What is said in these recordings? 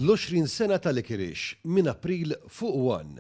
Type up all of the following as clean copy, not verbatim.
L-20 sena ta' Licorice minn April fuq One.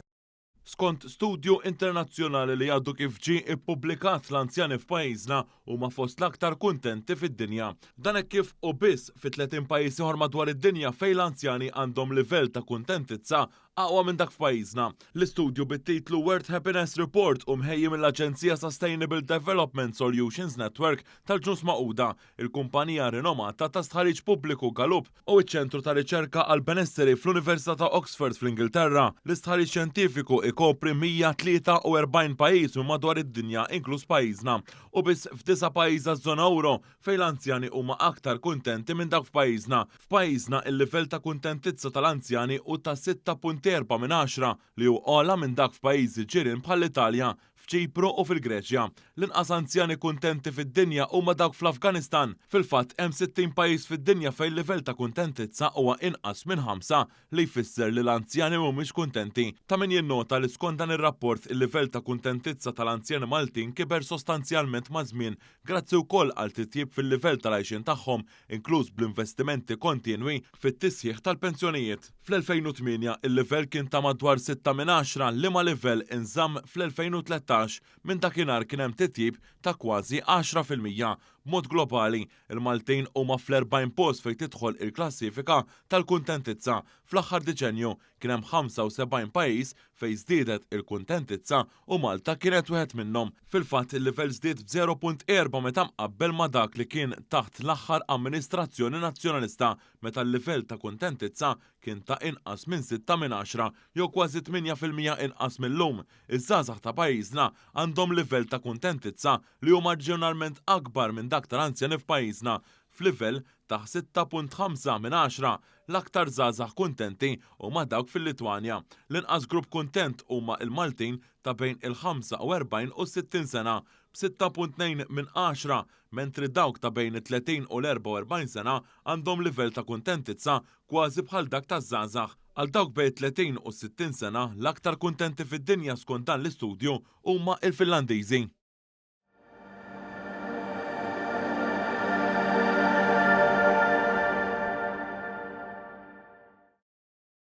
Skont studju internazzjonali li għadu kif ġie ippubblikat l-anzjani f'pajjiżna huma fost l-aktar kuntenti fid-dinja. Dan hekk kif hu biss fi 30 pajjiż ieħor madwar id-dinja fejn l-anzjani għandhom livell ta' kuntentizza aqwa minn dak f'pajjiżna. L-istudju bit-titlu World Happiness Report hu mħejji mill-Aġenzija Sustainable Development Solutions Network tal-Ġnus Magħquda, il-kumpanija rinomata ta' stħarriġ pubbliku Gallup u ċ-Ċentru ta' Riċerka għall-Benesseri fl-Università ta' Oxford fl-Ingilterra. L-istħarriġ xjentifiku ikopri 143 pajjiż minn madwar id-dinja inkluż pajjiżna u biss f'disa' pajjiż għaż-żona ewro fejn l-anzjani huma aktar kuntenti minn dawk f'pajjiżna. F'pajjiżna il-livell ta' kuntentizza tal-anzjani hu ta' 6.4 minn għaxra li hu ogħla minn dak f'pajjiżi ġirien bħall-Italja, f'Ċipru u fil-Greċja. L-inqas anzjani kuntenti fid-dinja huma dawk fl-Afganistan. Fil-fatt hemm 60 pajjiż fid-dinja fejn livell ta' kuntentizza huwa inqas minn ħamsa li jfisser li l-anzjani mhumiex kuntenti. Ta' min jinnota li skont dan ir-rapport il-livell ta' kuntentizza tal-anzjani Maltin kiber sostanzjalment maż-żmien grazzi wkoll għal titjib fil-livell tal-għajxien tagħhom, inkluż bl-investimenti kontinwi fit-tisħiħ tal-pensjonijiet. Fl-2008 il-livell kien ta' madwar sitta minn għaxra liema livell inżamm fl-2013. Minn dakinhar kien hemm titjib ta' kważi 10%. B'mod globali, il-Maltin huma fl-40 post fejn tidħol il-klassifika tal-kuntentizza. Fl-aħħar diċenju, kien hemm 75 pajjiż fejn żdiedet il-kuntentizza u Malta kienet wieħed minnhom. Fil-fatt, il-livell żdied b'0.4 meta mqabbel ma' dak li kien taħt l-aħħar amministrazzjoni Nazzjonalista meta l-livell ta' kuntentizza kien ta' inqas minn sitta minn għaxra, jew kważi 8% inqas mil-lum. Iż-żgħażagħ ta' pajjiżna għandhom livell ta' kuntentizza li hu marġinalment akbar minn dak tal-anzjani f'pajjiżna, f'livell ta' 6.5 minn għaxra. L-aktar żgħażagħ kuntenti huma dawk fil-Litwanja. L-inqas grupp kuntent huma l-Maltin ta' bejn il-45 u s-60 sena, b'6.2 minn għaxra, mentri dawk ta' bejn it-30 u l-44 sena għandhom livell ta' kuntentizza kważi bħal dak taż-żgħażagħ. Għal dawk bejn it-30 u s-60 sena, l-aktar kuntenti fid-dinja skont dan l-istudju huma l-Finlandiżi.